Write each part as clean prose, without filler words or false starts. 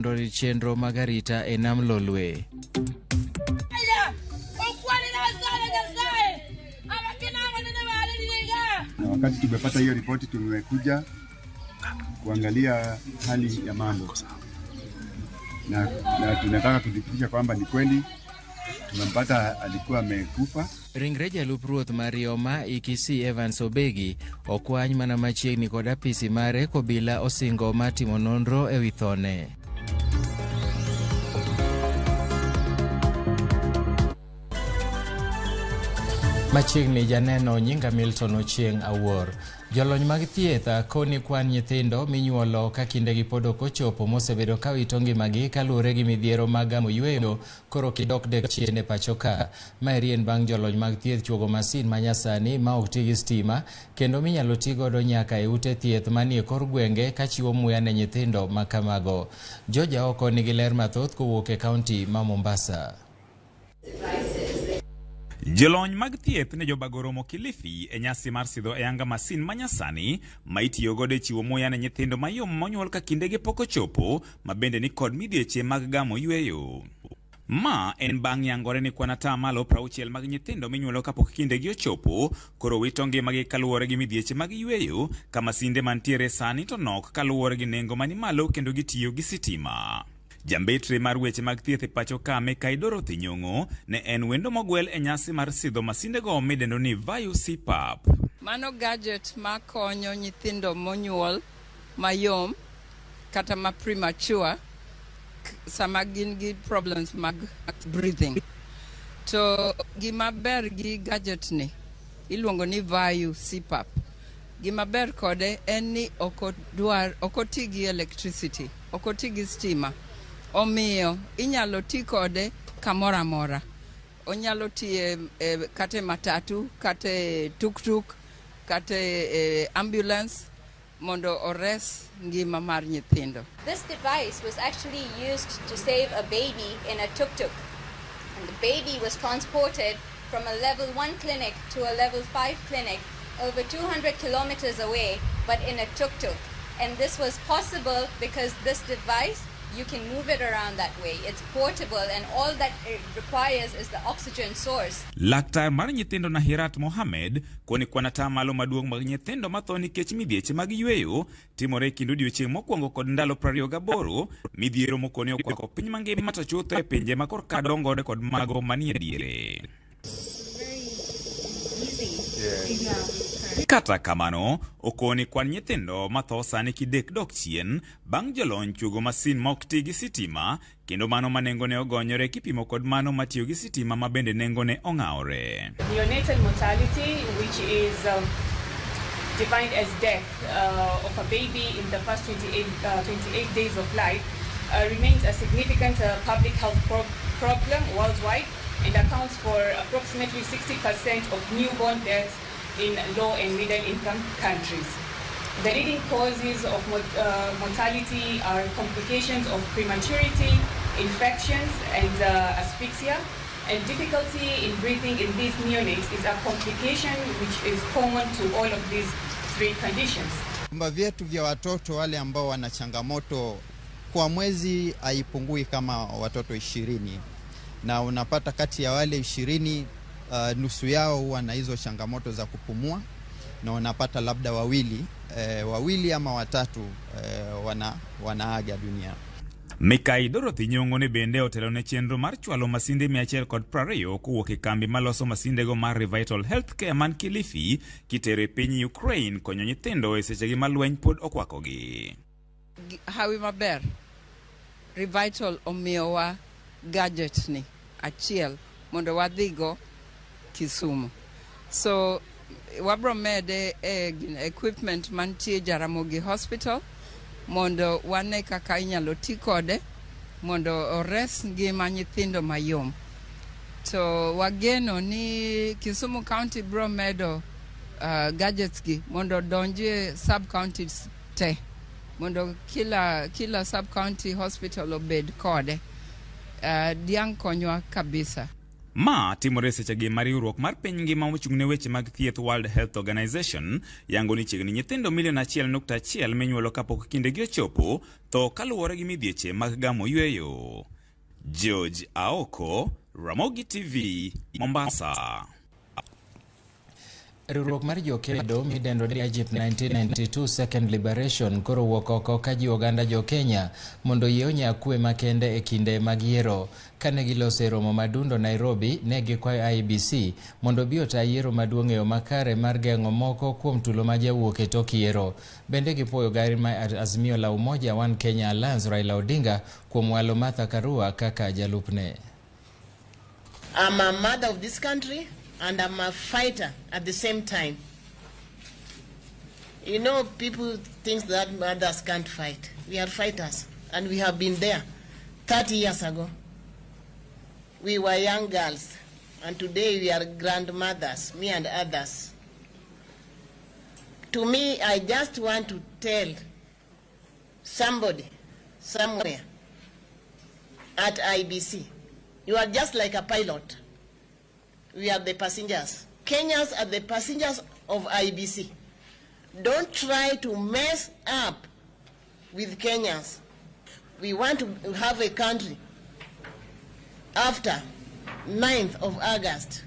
mondo orit chenro mag arita e nam Lolwe. Na wakati tumepata hiyo ripoti, tumekuja kuangalia hali ya mambo na tunataka kuthibitisha kwamba ni kweli tumempata, alikuwa amekufa. Ringre jalup ruoth mar Rioma Ikisi Evans Obegi okwany mana machiegni kod apisi mare kobila osingo mar timo nonro ewi thone. Machiegni janeno nyinga Milton Ochieng' Awuor. Jolony mag thieth koni kwan nyithindo minyuolo ka kindegi pod ok ochopo mosebedo ka wito ngimagi kaluwore gi midhiero mag gamo yweyo koro kidok dek chien e pacho ka. Maeri en bang' jolony mag thieth chuogo masin manyasani ma ok ti gi stima kendo minyalo ti godo nyaka e ute thieth manie kor gwenge kachiwo muya ne nyithindo ma kamago. George Aoko nigi ler mathoth kowuok e kaunti ma Mombasa. Jolony mag thieth ne jobago romo Kilifi e nyasi mar sidho e anga masin manyasani ma itiyo godo e chiwo muya ne nyithindo mayom monyuol ka kindegi pok ochopo ma bende ni kod midhieche mag gamo yweyo. Ma en bang' yangore ni kwan atamalo 60 mag nyithindo minyuolo kapok kindegi ochopo koro wito ngimagi kaluwore gi midhieche mag yweyo ka masinde mantiere sani to nok kaluwore gi nengo mani malo kendo gitiyo gi sitima. Jambetre mar weche mag thieth e pacho ka Mikai Dorothy Nyong'o ne en wendo mogwel e nyasi mar sidho masindego midendo ni Vayu CPAP. Mano gadget makonyo nyithindo monyuol mayom kata ma premature sama gin gi problems mag breathing. To gima ber gi gadget ni iluongo ni Vayu CPAP. Gima ber kode en ni ok odwar ok oti gi electricity, ok oti gi stima. Omiyo inyalo ti kode kamoro amora. Onyalo tiye e, kata e matatu, kata e tuktuk, kata e ambulance mondo ores ngima mar nyithindo. This device was actually used to save a baby in a tuk-tuk. And the baby was transported from a level 1 clinic to a level 5 clinic over 200 kilometers away, but in a tuk-tuk. And this was possible because this device, you can move it around that way. It's portable, and all that it requires is the oxygen source. Laktar mar nyithindo Nahirat Mohamed koni kwan atamalo maduong' mag nyithindo matho nikech midhieche mag yweyo timore e kind odiochieng' mokwongo kod ndalo 28 midhiero mokoni okwako piny mangima to chutho e pinje ma korka dongore kod mago manie diere. Kata kamano, okoni kwan nyithindo matho sani kidek dok chien bang' jolony chuogo masin ma ok ti gi sitima kendo mano ma nengone ogonyore kipimo kod mano matiyo gi sitima ma bende nengone ong'awore. Neonatal mortality, which is defined as death of a baby in the first 28 days of life, remains a significant public health problem worldwide and accounts for approximately 60% of newborn deaths in low and middle income countries. The leading causes of mortality are complications of prematurity, infections, and asphyxia. And difficulty in breathing in these neonates is a complication which is common to all of these three conditions. Vyumba vyetu vya watoto wale ambao wana changamoto kwa mwezi haipungui kama watoto 20, na unapata kati ya wale 20 nusu yao huwa na hizo changamoto za kupumua, na unapata labda wawili ama watatu wanaaga dunia. Mikai Dorothy Nyong'o ne bende otelo ne chenro mar chwalo masinde 120 kowuok e kambi maloso masindego mar Revital Healthcare man Kilifi kitero e piny Ukraine konyo nyithindo e sechegi ma lweny pod okwakogi. Hawi maber, Revital omiyowa gadget ni achiel mondo wadhigo Kisumu. So wabro mede e equipment mantie Jaramogi Hospital mondo wane kaka inyalo ti kode mondo ores ngima nyithindo mayom. To wageno ni Kisumu County bro medo gadgets gi mondo odonjie sub counties te mondo kila sub county hospital obed kode. Diang' konywa kabisa. Ma timore sechegi ma riwruok mar piny ngima mochung' ne weche mag thieth World Health Organization yango ni chiegni nyithindo milion 1.1 minyuolo kapok kindegi ochopo tho kaluwore gi midhieche mag gamo yweyo. George Aoko, Ramogi TV, Mombasa. Riwruok mar jokedo midendo ni Agip 1992 Second Liberation koro wuok oko ka jiwo oganda jo Kenya mondo oyie onya kwe makende e kinde mag yiero. Kane giloso e romo madundo Nairobi, ne gikwayo IEBC mondo obi ota yiero maduong' e yo makare mar geng'o moko kuom tulo ma jawuok e tok yiero. Bende gipuoyo gari ma Azimio la Umoja One Kenya Alliance Raila Odinga kuom walo Martha Karua kaka jalupne. I'm a mother of this country and I'm a fighter at the same time. You know, people think that mothers can't fight. We are fighters, and we have been there 30 years ago. We were young girls, and today we are grandmothers, me and others. To me, I just want to tell somebody, somewhere, at IBC, you are just like a pilot. We are the passengers. Kenyans are the passengers of IBC. Don't try to mess up with Kenyans. We want to have a country after 9th of August.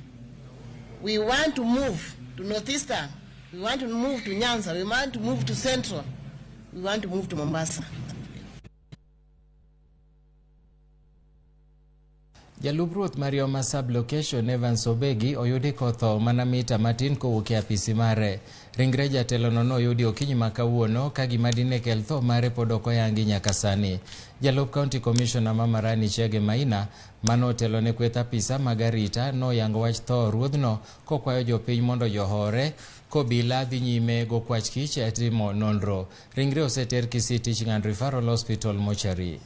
We want to move to Northeastern. We want to move to Nyanza. We want to move to Central. We want to move to Mombasa. Jalup ruoth Marioma sub-location Evans Obegi oyudi kotho mana mita matin kowuok e apisi mare. Ringre jatelono noyudi okinyi ma kawuono ka gima dine kel tho mare pod ok oyangi nyaka sani. Jalup County Commissioner ma Marani Chege Maina manotelo ne kweth apisa mag arita noyango wach tho ruodhno kokwayo jopiny mondo johore kobila dhi nyime go kwach kich e timo nonro. Ringre oseter Kisii Teaching and Referral Hospital mochari.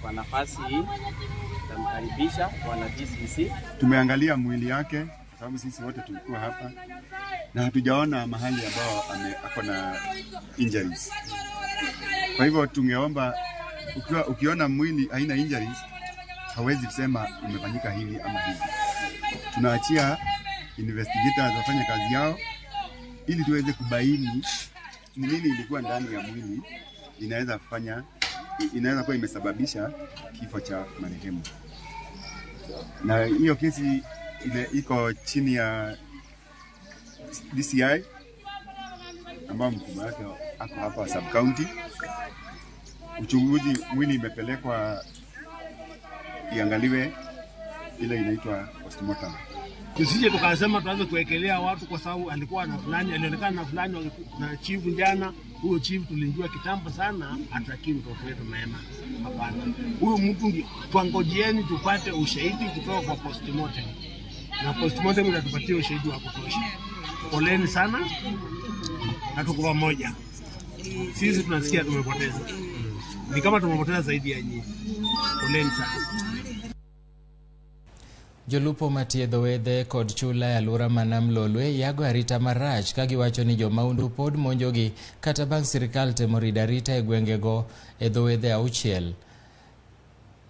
Kwa nafasi hii namkaribisha bwana DCC. Tumeangalia mwili yake kwa sababu sisi wote tulikuwa hapa na hatujaona mahali ambao ako na injuries. Kwa hivyo tungeomba ukiona mwili haina injuries, hawezi kusema umefanyika hivi ama hivi. Tunaachia investigators wafanye kazi yao ili tuweze kubaini ni nini ilikuwa ndani ya mwili inaweza kuwa imesababisha kifo cha marehemu. Na hiyo kesi ile iko chini ya DCI ambao mkubwa wake ako hapa sub county. Uchunguzi mwili imepelekwa iangaliwe, ile inaitwa postmortem. Tusije tukasema tuanze kuwekelea watu kwa sababu alikuwa na fulani, alionekana na fulani na chief jana. Huyo chief tulimjua kitambo sana, atakii mtoto wetu mema. Hapana. Huyo mtu ndio tuangojieni tupate ushahidi kutoka kwa postmortem. Na postmortem itatupatia ushahidi wa kutosha. Poleni sana na tuko pamoja. Sisi tunasikia tumepoteza. Ni kama tumepoteza zaidi ya nyinyi. Poleni sana. Jolupo matiedho wedhe kod chula e alwora ma Nam Lolwe yago arita marach ka giwacho ni jomaundu pod monjogi kata bang' sirikal temo rido arita e gwengego e dho wedhe 6.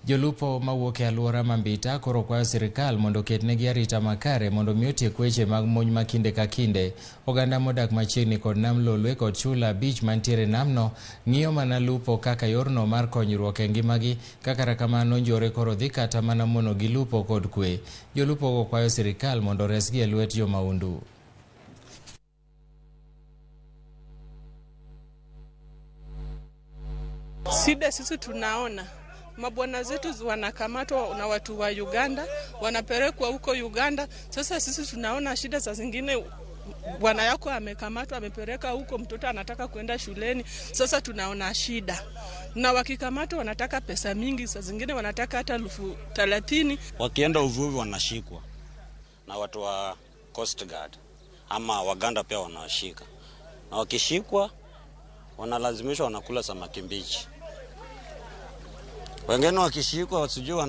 Jolupo mawuok e alwora ma Mbita koro kwayo sirikal mondo oketnegi arita makare mondo mi otiek weche mag monj ma kinde ka kinde. Oganda modak machiegni kod Nam Lolwe kod chula 5 mantiere namno ng'iyo mana lupo kaka yorno mar konyruok e ngimagi, kaka kamano njore koro dhi kata mana mono gi lupo kod kwe. Jolupo go kwayo sirikal mondo oresgi e lwet jomaundu. Shida sisi tunaona mabwana zetu wanakamatwa na watu wa Uganda, wanapelekwa huko Uganda. Sasa sisi tunaona shida za zingine, bwana yako amekamatwa amepeleka huko, mtoto anataka kwenda shuleni. Sasa tunaona shida. Na wakikamatwa wanataka pesa mingi, saa zingine wanataka hata 30,000. Wakienda uvuvi wanashikwa na watu wa Coast Guard ama Waganda pia wanashika. Na wakishikwa wanalazimishwa wanakula samaki mbichi. Wengine wakishikwa wasijui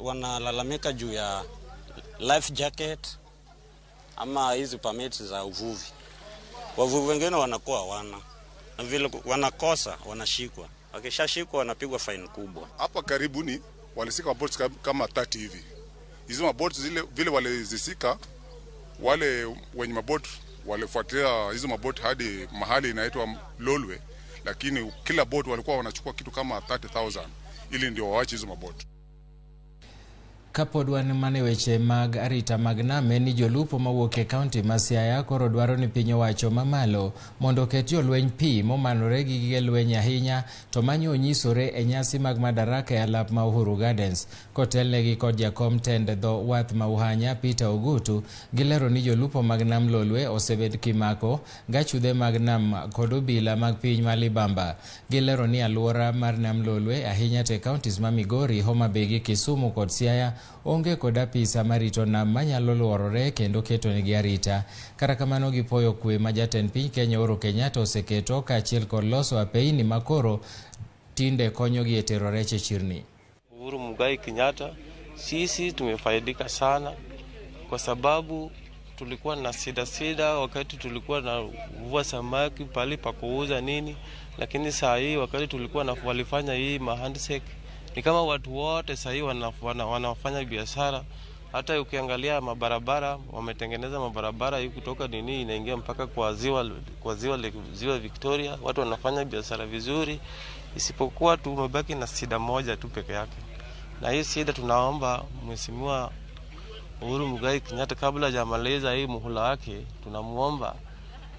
wanalalamika juu ya life jacket ama hizi permits za uvuvi. Wavuvi wengine wanakuwa hawana, na vile wanakosa wanashikwa, wakishashikwa wanapigwa faini kubwa. Hapa karibuni walisika maboti kama 30 hivi. Hizo maboti zile vile walizisika, wale wenye maboti walifuatilia hizo maboti hadi mahali inaitwa Lolwe, lakini kila boti walikuwa wanachukua kitu kama 30,000 ili ndio waache hizo maboti. Kapod wan mana weche mag arita mag nam en ni jolupo mawuok e kaunti ma Siaya koro dwaro ni piny owacho mamalo mondo oket jolweny pi momanore gi gige lweny ahinya to manyo onyisore e nyasi mag Madaraka e alap ma Uhuru Gardens. Kotelnegi kod jakom tend dho wath ma Uhanya Peter Ogutu, gilero ni jolupo mag nam Lolwe osebed kimako gachudhe mag nam kod obila mag piny ma Libamba. Gilero ni aluora mar nam Lolwe ahinya te counties ma Migori, Homa Bay gi Kisumu kod Siaya onge kod apisa marito nam manyalo luorore kendo ketonegi arita. Kata kamano gipoyo kwe ma jatend piny Kenya Uhuru Kenyatta oseketo kaachiel kod loso apeini makoro tinde konyogi e tero rech e chirni. Uhuru Muigai Kenyatta, sisi tumefaidika sana kwa sababu tulikuwa na sida wakati tulikuwa na vua samaki pale pa kuuza nini, lakini saa hii wakati tulikuwa na walifanya hii mahandshake ni kama watu wote saa hii wanafanya biashara. Hata ukiangalia mabarabara, wametengeneza mabarabara hii kutoka nini inaingia mpaka kwa ziwa Victoria, watu wanafanya biashara vizuri, isipokuwa tumebaki na shida moja tu peke yake. Na hii shida tunaomba Mheshimiwa Uhuru Muigai Kenyatta kabla hajamaliza hii muhula wake, tunamuomba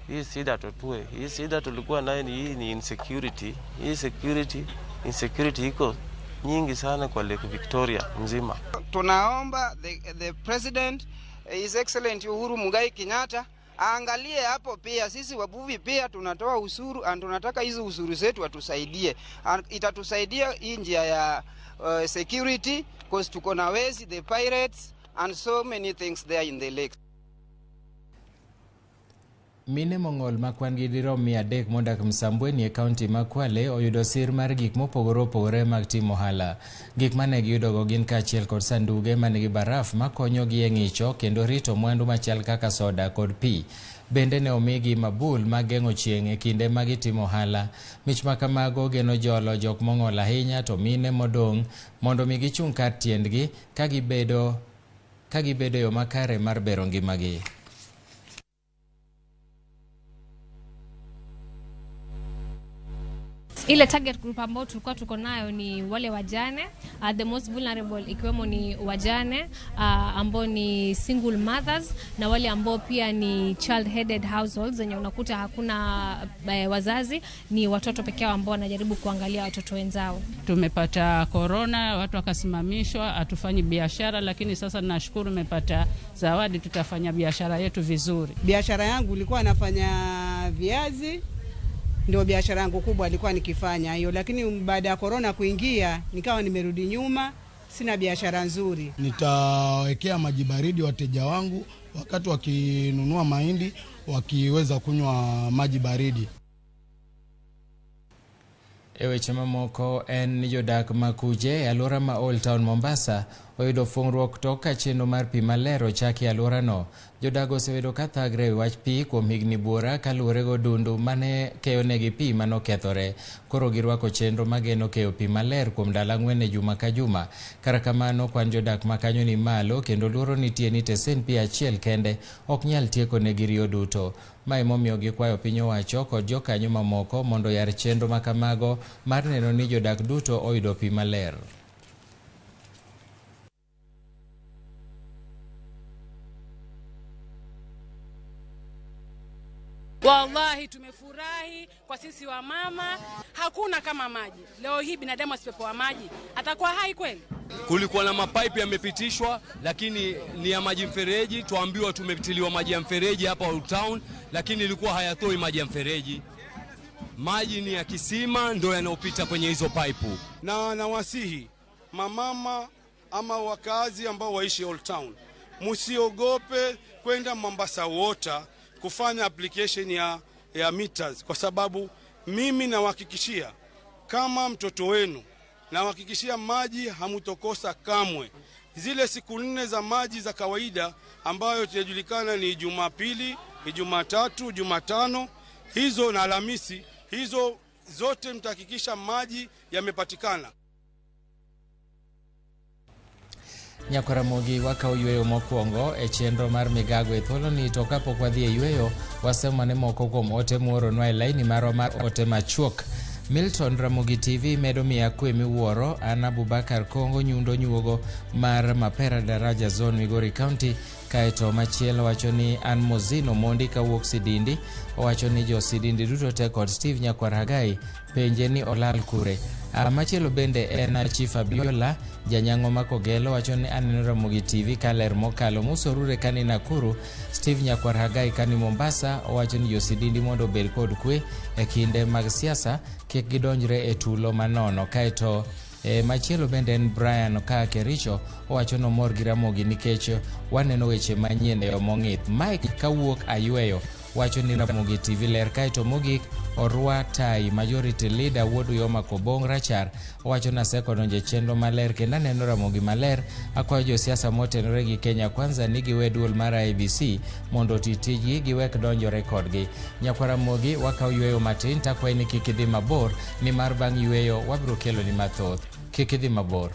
hii shida tutue. Hii shida tulikuwa nayo ni hii ni insecurity. Hii insecurity iko nyingi sana kwa Lake Victoria mzima. Tunaomba the president, His Excellency Uhuru Muigai Kenyatta, aangalie hapo pia. Sisi wavuvi pia tunatoa ushuru na tunataka hizo ushuru zetu atusaidie. Itatusaidia hii njia ya security, because tuko na wezi, the pirates and so many things there in the lake. Mine mong'ol ma kwan gi dirom 300 modak Msambweni e kaunti ma Kwale oyudo sir mar gik mopogore opogore mag timo ohala. Gik mane giyudogo gin kaachiel kod sanduge manigi baraf makonyogi e ng'icho kendo rito mwandu machal kaka soda kod pi. Bende ne omigi mabul mag geng'o chieng' e kinde ma gitimo ohala. Mich ma kamago geno jolo jok mong'ol ahinya to mine modong' mondo mi gichung' kar tiendgi ka gibedo e yo makare mar bero ngimagi. Ile target group ambao tulikuwa tuko nayo ni wale wajane, the most vulnerable ikiwemo ni wajane ambao ni single mothers na wale ambao pia ni child headed households zenye unakuta hakuna wazazi, ni watoto pekee ambao wanajaribu kuangalia watoto wenzao. Tumepata corona, watu wakasimamishwa, hatufanyi biashara, lakini sasa nashukuru tumepata zawadi, tutafanya biashara yetu vizuri. Biashara yangu ilikuwa nafanya viazi, ndio biashara yangu kubwa alikuwa nikifanya hiyo, lakini baada ya corona kuingia nikawa nimerudi nyuma, sina biashara nzuri. Nitawekea maji baridi wateja wangu wakati wakinunua mahindi, wakiweza kunywa maji baridi. E weche mamoko en ni jodak ma Kuje e alwora ma Old Town Mombasa oyudo fungruok tok ka chenro mar pi maler ochaki e alworano. Jodak osebedo ka thagre e wach pi kuom higni buora kaluwore godundu mane keyonegi pi manokethore. Koro girwako chenro mageno keyo pi maler kuom ndalo 4 e juma ka juma. Kata kamano kwan jodak ma kanyo ni malo kendo luoro nitie ni tesen pi achiel kende ok nyal tieko negi riyo duto. Ma emomiyo gikwayo piny owacho kod jokanyo mamoko mondo oyar chenro makamago mar neno ni jodak duto oyudo pi maler. Wallahi tumefurahi kwa sisi wa mama, hakuna kama maji. Leo hii binadamu asipopewa maji atakuwa hai kweli? Kulikuwa na mapaipu yamepitishwa, lakini ni ya maji mfereji. Tuambiwa tumepitiliwa maji ya mfereji hapa Old Town, lakini ilikuwa hayatoi maji ya mfereji. Maji ni ya kisima ndio yanayopita kwenye hizo paipu. Na nawasihi mamama ama wakazi ambao waishi Old Town, msiogope kwenda Mombasa Water kufanya application ya meters, kwa sababu mimi nawahakikishia kama mtoto wenu, nawahakikishia maji hamutokosa kamwe. Zile siku 4 za maji za kawaida ambayo tunajulikana ni Jumapili, Jumatatu, Jumatano hizo na Alhamisi, hizo zote mtahakikisha maji yamepatikana. Nyakwaramogi wakawo yweyo mokwongo e chenro mar migago e thuoloni, to kapok wadhi e yweyo, wasemane moko kuom ote muoronwa e laini marwa mar ote machuok. Milton Ramogi TV medo miya kwe miwuoro. An Abubakar Kongo Nyundo Nyuogo mar Mapera Daraja Zone, Migori County. Kaeto machielo wacho ni an Mozino Mondi kawuok Sidindi, owacho ni jo Sidindi duto te kod Steve Nyakwar Hagai penje ni olal kure. Machielo bende en Chief Abiola Janyang'o Makogelo wacho ni aneno Ramogi TV kaler mokalo musorure kani Nakuru. Steve Nyakwar Hagai kani Mombasa owacho ni josidindi mondo obed kod kwe e kinde mag siasa, kik gidonjre e tulo manono. Kaeto machielo bende en Brian ka Kericho owacho nomor gi Ramogi nikech waneno weche manyien e yo mong'ith. Mike kawuok Ayweyo wacho ni Ramogi TV ler. Kaeto mogik Orwa Tai Majority Leader wuod Uyoma Kobong Rachar owacho ni asekodonjo e chenro maler kendo aneno Ramogi maler. Akwayo josiasa motenore gi Kenya Kwanza ni giwe duol mar IEBC mondo oti tijgi giwek donjore kodgi. Nyakwa Ramogi wakaw yweyo matin takwayi ni kik idhi mabor nimar bang' yweyo wabiro keloni mathoth. Kik idhi mabor.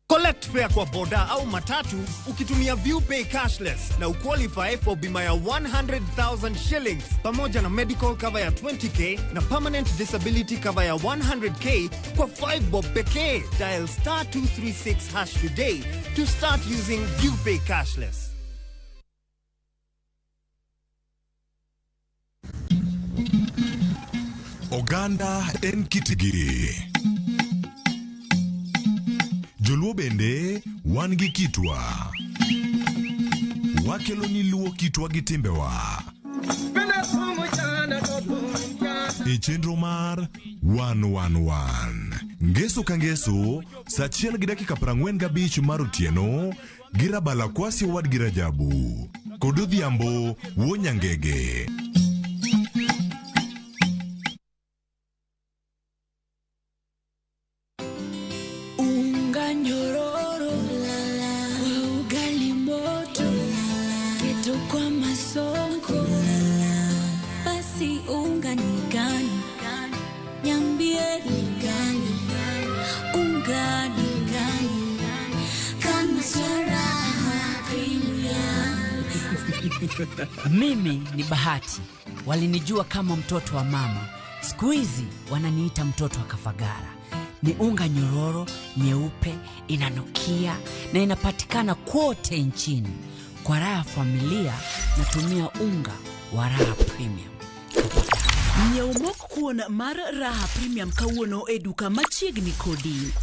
Collect fare kwa boda au matatu ukitumia ViewPay cashless na uqualify for bima ya 100,000 shillings pamoja na medical cover ya 20k na permanent disability cover ya 100k kwa 5 bob pekee. Dial star 236 hash today to start using ViewPay cashless. Oganda en kitgi. Joluo bende wan gi kitwa. Wakelo ni luo kitwa gi timbewa. E chenro mar 111. Ngeso ka ngeso, saa 1:45 mar otieno, gi Rabala Kwasi owadgi Rajabu. Kod Odhiambo wuo Nyangege. Unga nyororo kwa ugali moto, keto kwa masonko, basi unga ni gani? Niambie ni gani? Unga ni gani? Kama Raha Premium. Mimi ni Bahati, walinijua kama mtoto wa mama, siku hizi wananiita mtoto wa Kafagara. Ni unga nyororo, nyeupe, inanukia na inapatikana kote nchini. Kwa raha familia natumia unga wa Raha Premium. Nyiew mok kuon mar Raha Premium kawuono e duka machiegni kodi.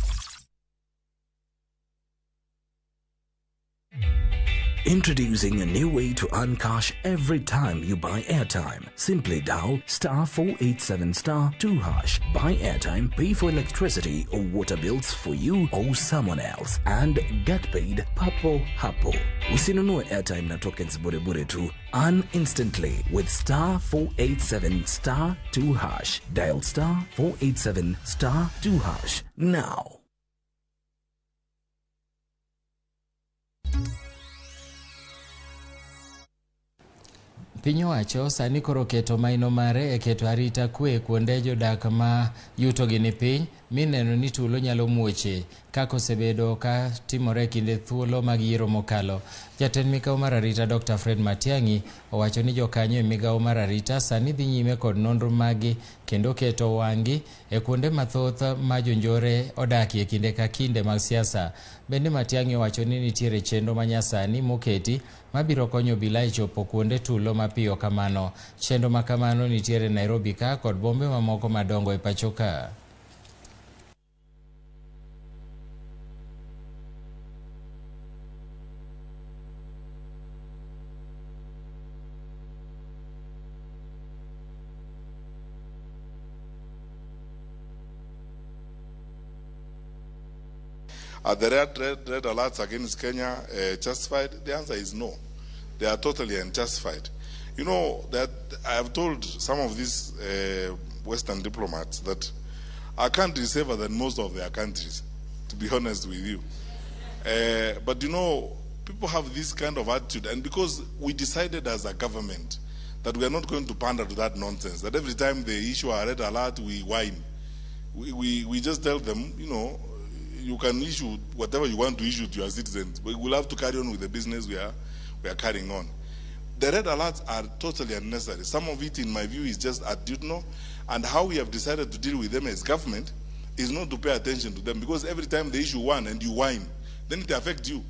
Introducing a new way to earn cash every time you buy airtime. Simply dial star 487 star 2 hash. Buy airtime, pay for electricity or water bills for you or someone else, and get paid papo hapo. Usinunue airtime na tokens bure bure tu. Earn instantly with star 487 star 2 hash. Dial star 487 star 2 hash now. Piny owacho sani koro keto maino mare e keto arita kwe kuonde jodak ma yutogi ni piny mineno ni tulo nyalo muoche kaka osebedo ka timore kinde thuolo mag yiero mokalo. Jatend migawo mar arita Dr. Fred Matiang'i owacho ni jokanyo e migawo mar arita sani dhi nyime kod nonro maggi kendo keto wang'gi e kuonde mathoth ma jonjore odakie kinde ka kinde mag siasa. Bende Matiang'i owacho ni nitiere chenro manyasani moketi mabiro konyo obila e chopo kuonde tulo mapiyo kamano. Chenro ma kamano nitiere Nairobi ka kod bombe mamoko madongo e pacho ka. Are the red alerts against Kenya justified? The answer is no. They are totally unjustified. You know, that I have told some of these Western diplomats that our country is safer than most of their countries. to be honest with you. But you know, people have this kind of attitude, and because we decided as a government that we are not going to pander to that nonsense, that every time they issue a red alert, we whine. We just tell them, you know, you can issue whatever you want to issue to your citizens, but we'll have to carry on with the business we are carrying on. The red alerts are totally unnecessary. Some of it, in my view, is just attitudinal, and how we have decided to deal with them as government is not to pay attention to them, because every time they issue one and you whine, then it affects you.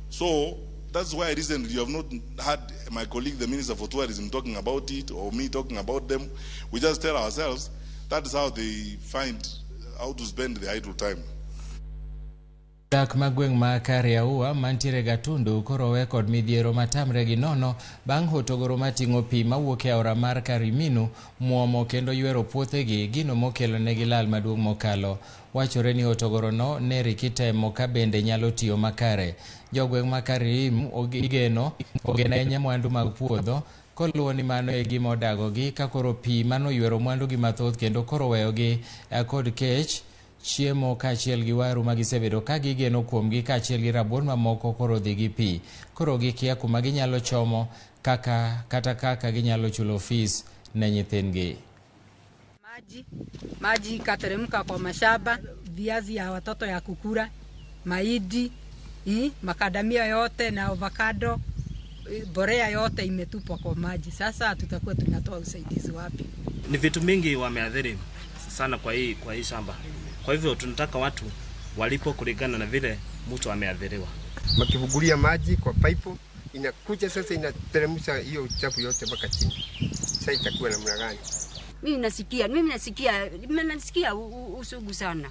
So that's why recently you have not had my colleague, the Minister for Tourism, talking about it, or me talking about them. We just tell ourselves that's how they find how to spend the idle time. Dak mag gweng' ma Kariaua mantiere Gatundu koro owe kod midhiero matamre gi nono bang' hotogoro mating'o pi mawuok e aora mar Kariminu muomo kendo ywero puothegi, gino mokelo negi lal maduong' mokalo. Wachore ni hotogorono ne rikitemo ka bende nyalo tiyo makare. Jogweng' ma Karimu igeno ogeno ahinya mwandu mag puodho koluwo ni mano e gima odagogi ka koro pi manoywero mwandugi mathoth kendo koro weyogi kod kech chiemo kaachiel gi waru magisebedo ka gigeno kuomgi kaachiel gi rabuon mamoko koro dhi gi pi. Koro gikia kuma ginyalo chomo kaka kata kaka ginyalo chulo fees ne nyithindgi. Maji ikateremka kwa mashamba, viazi ya watoto ya kukula, mahindi, makadamia yote na avocado, borea yote imetupwa kwa maji. Sasa tutakuwa tunatoa usaidizi wapi? Ni vitu mingi wameathiri sana kwa hii shamba. Kwa hivyo tunataka watu walipo kulingana na vile mtu ameathiriwa. Makivugulia maji kwa pipe inakuja sasa inateremsha hiyo uchafu yote mpaka chini. Sasa itakuwa namna gani? Mimi nasikia usugu sana.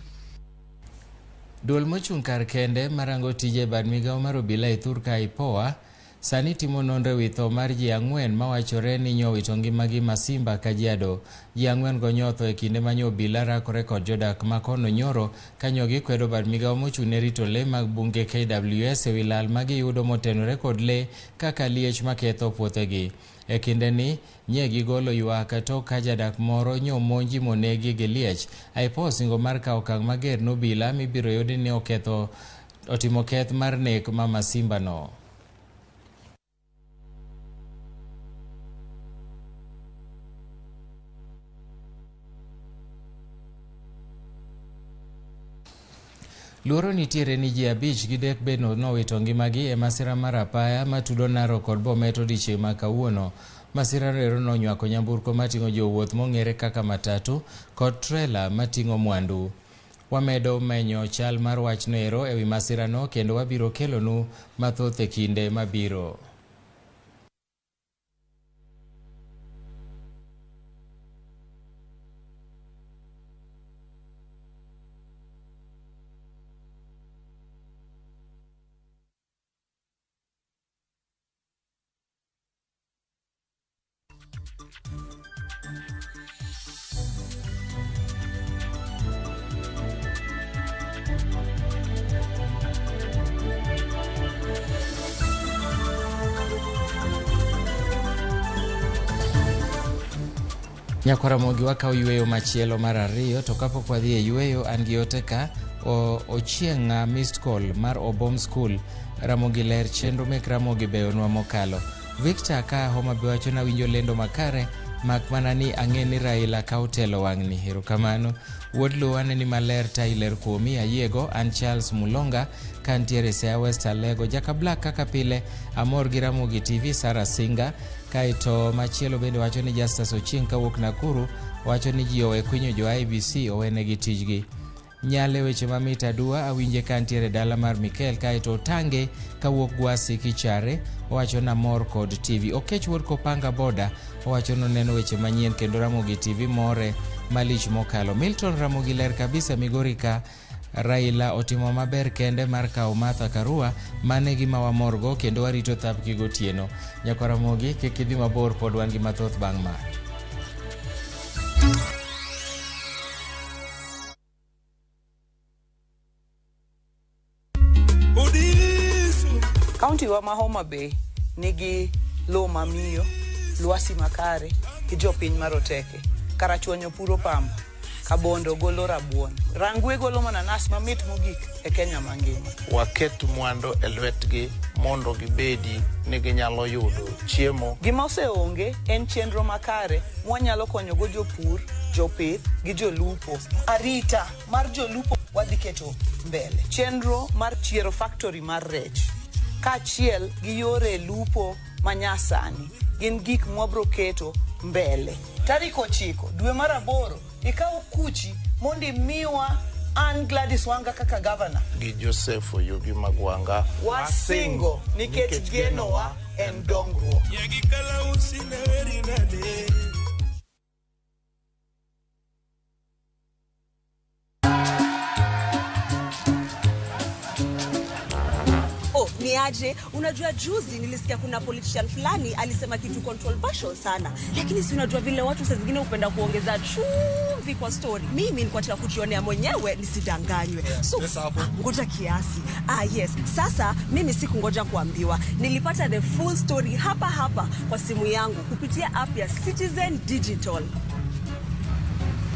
Duol mochung' kar kende marango tije bad migawo mar obila e thur ka IPOA sani timo nonro ewi tho mar ji 4 mawachore ni nyowito ngimagi Masimba, Kajiado. Ji 4 go nyotho e kinde ma obila rakore kod jodak ma kono nyoro ka nyo gikwedo bad migawo mochung' ne rito le mag bunge KWS ewi lal ma giyudo motenore kod le kaka liech maketho puothegi. E kinde ni nye gigolo ywak tok ka jadak moro nyomonji monegi gi liech. IPOA osingo mar kawo okang' mager ne obila mibiro yudi ni otimo keth mar nek ma Masimba no. Luoro nitiere ni ji 5 gi dek bende nowito ngimagi e masira mar apaya matudo Narok kod Bomet odiechieng' ma kawuono. Masira ero nonywako nyamburko mating'o jowuoth mong'ere kaka matatu kod trela mating'o mwandu. Wamedo menyo chal mar wachno ero ewi masirano kendo wabiro kelonu mathoth e kinde mabiro. Nyakwaramogi wakawo yweyo machielo mar 2 to kapok wadhi e yweyo an gi ote ka Ochieng' missed call mar Obom School. Ramogi ler chenro mek Ramogi beyonwa mokalo. Victor ka Homa Bay wacho na winjo lendo makare mak mana ni ang'e ni Raila kawo telo wang'ni. Erokamano. Wuod Luo aneni maler Tyler kuomi ayiego. An Charles Mulonga kantiere Siaya West Alego. Jaka Black kaka pile amor gi Ramogi TV. Sara Singa. Kaeto machielo bende wacho ni Justus Ochieng' kawuok Nakuru wacho ni ji owe kwinyo jo IBC owenegi tijgi. Nyale weche mamit adua awinje kantiere dala mar Mikel. Kaeto Otange kawuok Gwasi Kichare owacho na mor kod TV. Okech wuod Kopanga Boda owacho noneno weche manyien kendo Ramogi TV more malich mokalo. Milton Ramogi ler kabisa Migori ka Raila otimo maber kende mar kawo Martha Karua, mane gima wamorgo kendo warito thapgi gotieno. Nyakwaramogi kik idhi mabor pod wan gi mathoth bang' ma. Kaunti wa ma Homa Bay nigi lowo mamiyo, lwasi makare gi jopiny maroteke. Karachuonyo puro pamba, Kabondo golo rabuon. Rangwe golo mananas mamit mogik e Kenya mangima. Waket mwandu e lwetgi mondo gibedi ni ginyalo yudo chiemo. Gima oseonge en chenro makare mwanyalo konyogo jopur, jopith gi jolupo. Arita mar jolupo wadhi keto mbele. Chenro mar chiero factory mar rech kaachiel gi yore lupo manyasani gin gik mwabro keto mbele. Tarik 9 dwe mar 8 ikaw kuchi mondo imiwa an Gladys Wanga kaka governor. Gi Joseph Oyugi Magwanga. Wasingo nikech genowa en dongruok. Oh, ni aje? Unajua juzi nilisikia kuna politician fulani alisema kitu controversial sana. Lakini si unajua vile watu saa zingine hupenda kuongeza chumvi kwa story. Mimi nilikuwa nataka kujionea mwenyewe nisidanganywe. So, ngoja kiasi. Yes. Sasa mimi sikungoja kuambiwa. Nilipata the full story hapa hapa kwa simu yangu kupitia app ya Citizen Digital.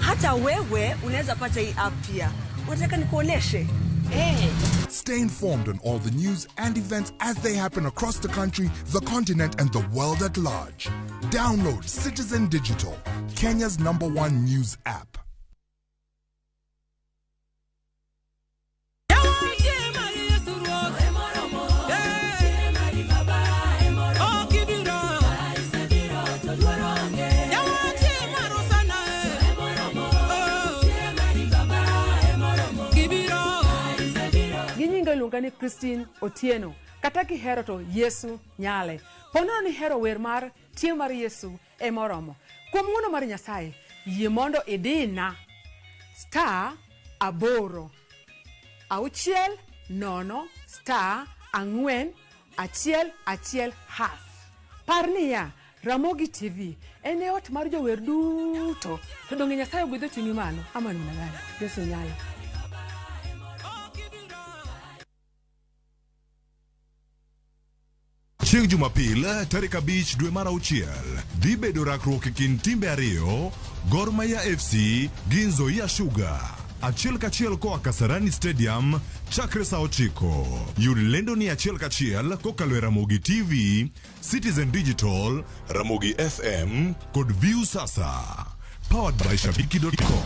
Hata wewe unaweza pata hii app pia. Unataka nikuoneshe? Hey. Stay informed on all the news and events as they happen across the country, the continent, and the world at large. Download Citizen Digital, Kenya's #1 news app. Iluonga ni Christine Otieno kata kihero to Yesu nyale. Ponono ni hero wer mar tie mar Yesu emoromo. Kuom ng'uono mar Nyasaye, yie mondo idina *8 6 0 *4 1 1 #. Par niya, Ramogi TV en e ot mar jower duto. To donge Nyasaye ogwedho ting'i malo ama namna gani? Yesu nyale. Chieng' Jumapil tarik 5 dwe mar 6 dhi bedo rakruok e kind timbe ariyo, Gor Mahia FC gi Nzoia Sugar. 1-1 koa Kasarani Stadium chakre saa 9. Yud lendo ni 1-1 kokalo e Ramogi TV, Citizen Digital, Ramogi FM kod View Sasa. Powered by Shabiki.com.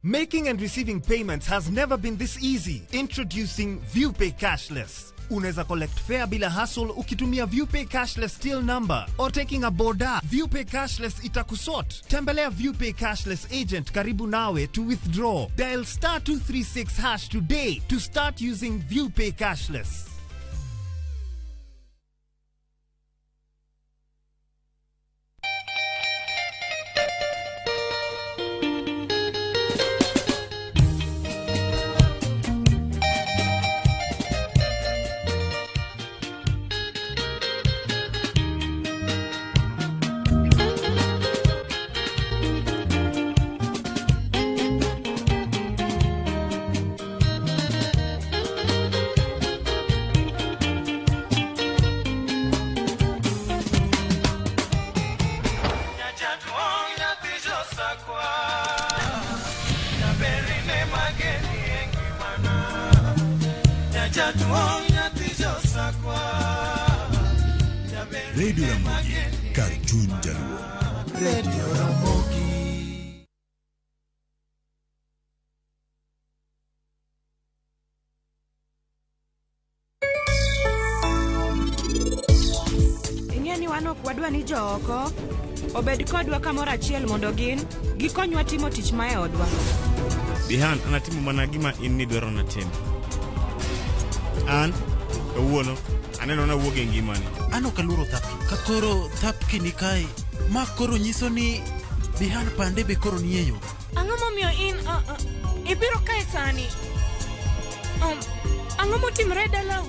Making and receiving payments has never been this easy. Introducing ViewPay Cashless. Unaweza collect fare bila hassle ukitumia ViewPay Cashless till number or taking a boda. ViewPay Cashless itakusort. Tembelea ViewPay Cashless agent karibu nawe to withdraw. Dial *236# today to start using ViewPay Cashless. Radio Ramogi, kar chuny Jaluo. Radio Ramogi. Ing'e ni wan ok wadwa ni jooko obed kodwa kamoro achiel mondo gin gikonywa timo tich ma e odwa. Bihan anatimo mana gima in nidwaro natim. An kawuono aneno nawuok e ngimani. An ok aluoro Thapki. Ka koro Thapki ni kae, ma koro nyiso ni Bihan pande be koro nie yo. Ang'o momiyo in ibiro kae sani? Ang'o motimore dalau?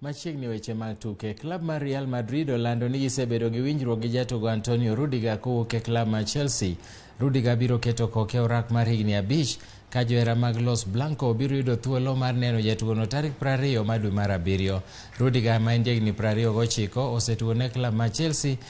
Machiegni weche mag tuke. Klab mar Real Madrid olando ni gisebedo gi winjruok gi jatugo Antonio Rudiger kowuok e klab mar Chelsea. Rudiger biro keto koke orak mar higni 5 ka johera mag Los Blanco biro yudo thuolo mar neno jatugono tarik 20 mar dwe mar 7. Rudiger ma en jahigni 29 osetugo ne klab mar Chelsea.